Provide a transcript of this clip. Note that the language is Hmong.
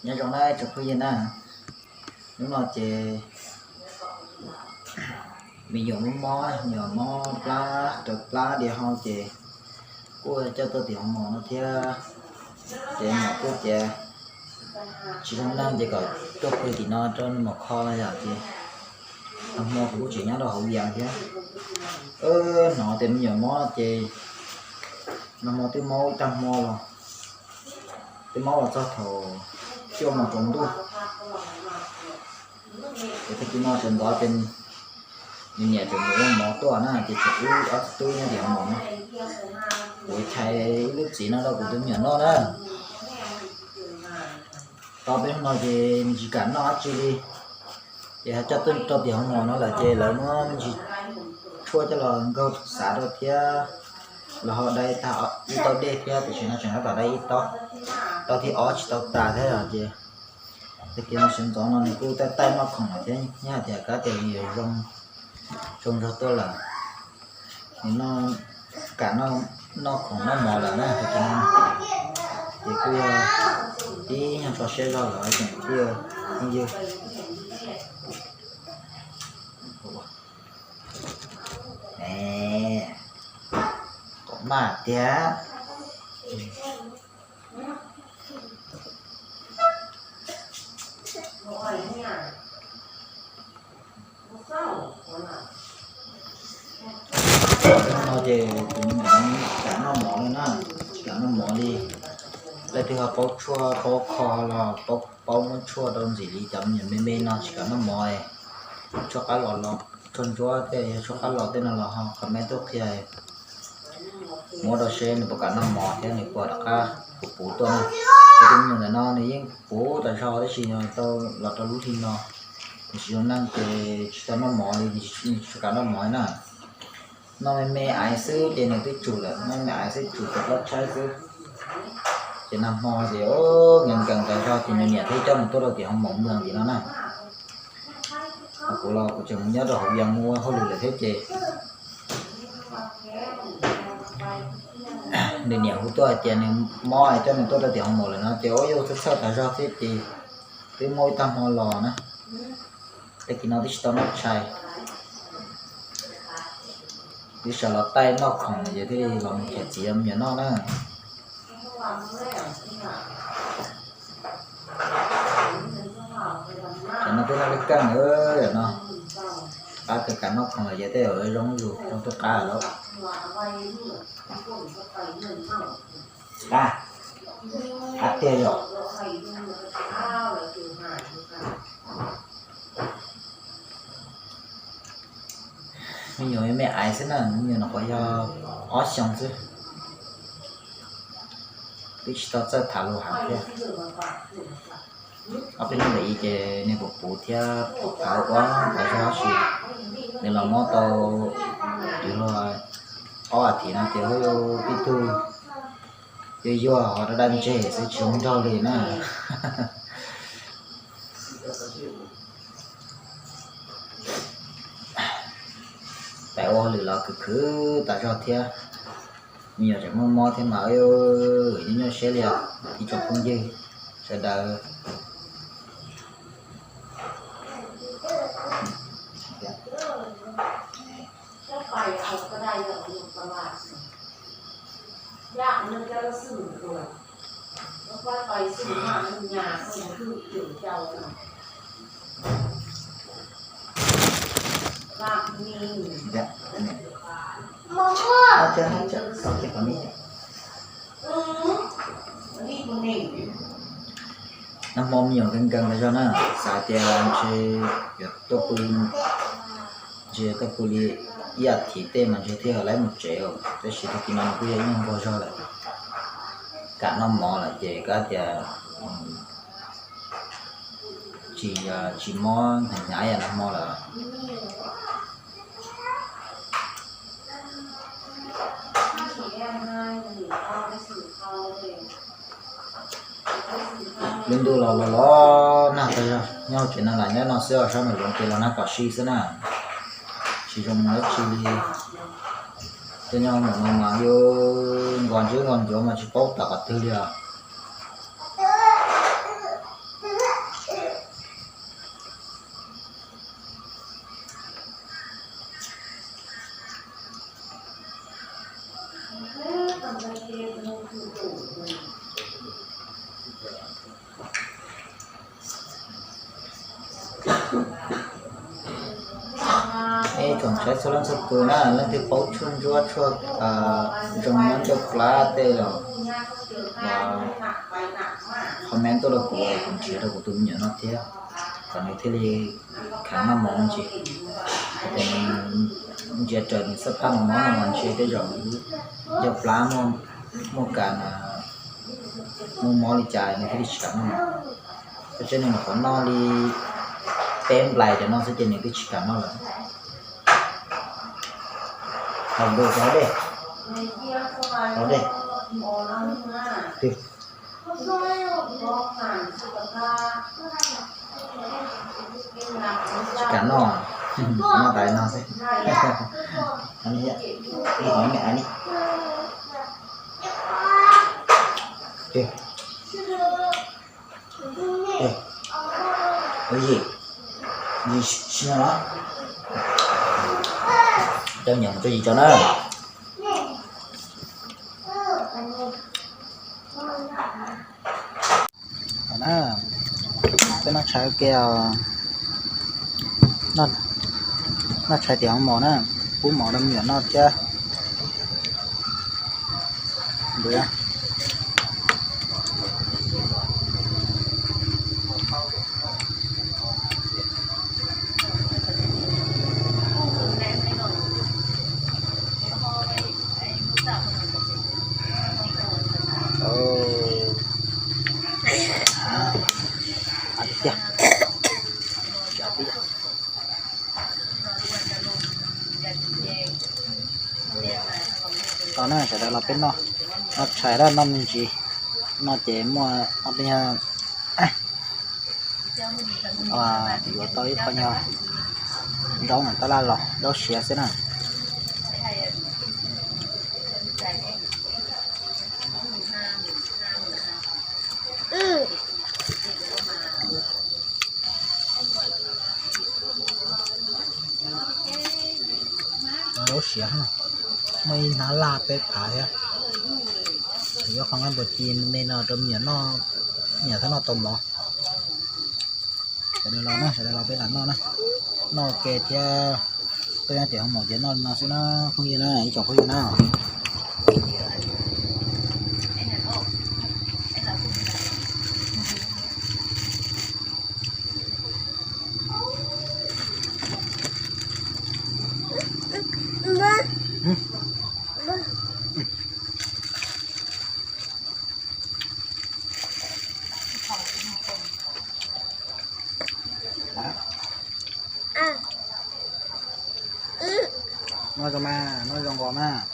Nyob zoo na tsoom phooj ywg na, hnub no ces me nyuam mob mob, me nyuam mob plab rau plab diav hau ces kuj coj tuaj tim hoos maum no thiab. Ces me nyuam kuj tias tsis zoo neej ces kom tuaj pw tim no rau nws mus kho no yom ces nag hmo kuv kuj tseem nyob rau hauv Vias thiab. Hnov tias me nyuam mob no ces nag hmo twb mob ib tag hmo los, twb mob los txog thaum cuaj moos tsaus ntuj. Ces tag kis no sawv ntxov ces nws niam tseem mus ua mov tuaj na ces tshuav wb ob txiv tub nyob tim hoos maum no. Kuv chais ib lub txiv no rau kuv tus me nyuam noj na. Tau peb hnub no ces nws tsis kam noj dab tsi li. Ces ho coj tuaj rau tim hoos maum no lawm ces lawv muab me ntsis tshuaj coj los nkaug xav rau thiab, los ho dai tag ib taub dej thiab, tiam sis no tseem tab tom dai ib taub, taub thib ob tsis tau tas thiab os. Ces tag kis no sawv ntxov no nws kuj taij taij noj khoom lawm thiab, nyob hais tias kav tias nws yuav zoo, zoo zog tuaj lawm. Nws kam noj khoom noj mov lawm na tag kis no. Ces kuj yog ib nyuag tso siab zog lawm tseem kuj yog phooj ywg. Qhov maj tiag. No ces kuv niam tsis kam noj mov li na, tsis kam noj mov li. Leej twg ho paub tshuaj paub kho los paub muab tshuaj rau ntxim li cov me nyuam me me no tsis kam noj mov. Tshuaj qab los los tshuaj ntsuab tej, yog tshuaj qab los tej no los ho comment tuaj qhia, muab rau seb nws puas kam noj mov thiab nws puas rov qab puv puv tuaj na. Ces tus me nyuam ntawm no nws yeej puv tas zog tab sis tau los rau lub hli no nws tsis zoo neej ces tsis tau noj mov li, nws tsis kam noj mov na. Noj me me aiv xwb ces nws twb tsum lawm, noj me me aiv xwb tsum tau plaub tshaib xwb. Ces nag hmo ces nkees nkees tas zog ces nws niam thiaj coj mus tuaj rau tim hoos maum ntawm tim no na. Kuv los kuv tseem mus nyob rau hauv Vias mus ua hauj lwm lawm thiab ces nws niam hu tuaj hais tias nws mob es coj nws tuaj rau tim hoos maum lawm no ces ua yus txhawj txhawj tas zog thiab ces twb muaj ib tag hmo los na, tag kis no twb tsis tau noj tshais, twb sawv los taij noj khoom ces thiaj li los mus khiav txiv me nyuam noj na. Tam no twb noj lub keej lawm no, qab kawg kam noj khoom lawm ces tej zaum zoo zus zoo tuaj qab lawm. Qab, qab tiag yom. Me nyuam me me aiv xwb na, me nyuam no qhov yog ob xyoos xwb, twb tsis tau txawj tham lus heev thiab. Ob peb hnub ntawm ib ces nws puv puv thiab puv phav ua tas zog tab sis nws los mob tau twv luag ob as thiv no ces hu ib tug yuag yuag ho daj daj ntseg xwb tsis zoo nraug li na. Peb ua hauj lwm los khwv khwv tas zog thiab, me nyuam tseem muaj mob thiab mas nyob nyuaj siab li os ib tsoom phooj ywg sawv daws. Nag hmo me nyuam nkees nkees tas zog na, xav tias ntshe yuav tuaj pw, ntshe tuaj pw li ib as thiv tej mas ntshe thiaj laib mus tsev, tab sis tag kis no nws kuj yog ib nyuag nquag zog lawm, kam noj mov lawm ces kav tias tsis, tsis mob hnyav hnyav ib yam nag hmo lawm. Lub ntuj los los los nag tas zog, nyob hauv tsev no lam nyob no xwb os, sab nraum zoov ces los nag kom si xwb na, tsis zoo dab tsi li. Tej nyob hauv no mas yuav nkos ntseb nkos ncuav mas tsis paub tom qhov twg li os. Saib txhua leej txhua tus na, leej twg paub tshuaj ntsuab tshuaj zoo muab ncauj plab tej los comment tuaj rau kuv, kuv nrhiav rau kuv tus me nyuam no thiab, kom nws thiaj li khav noj mov me ntsis. Hais tias nws ntsia raws nws xab phaj noj mov no mas ntshe tej zaum ncauj plab muaj kam muaj mob li cas nws thiaj li tsis kam noj. Tab sis nws nyuam qhuav noj li peb nplais cov no xwb ces nws twb tsis kam noj lawm. Haus dej, haus dej, haus dej. Tsis kam noj, noj tas li no xwb. Ib qho me me ni. Ua yim, yim si no los, coj nyiam mus tso yim tso na. Peb noj tshais ua ke os. Noj tshais tiam hoob mos na, pub mov rau me nyuam noj thiab. Tau na, sawv daws los peb noj, noj tshais dab noj me ntsis, noj ces muaj ob peb nyuag, yuav tau ib qho nyuag zaub ntawm tab laj los, zaub siav xwb na. Zaub siav, muaj ib hnab laj peb phav thiab. Yuav qhov nqaij npua ci me no rau me nyuam noj, me nyuam thiaj noj tau mov. Sawv daws los na, sawv daws los peb lam noj na. Noj ua ke thiab, tuaj nyob tim hoob mos ces noj li no xwb na, phooj ywg na, ib tsoom phooj ywg na. Noj zoo mas, noj zoo nkaus mas.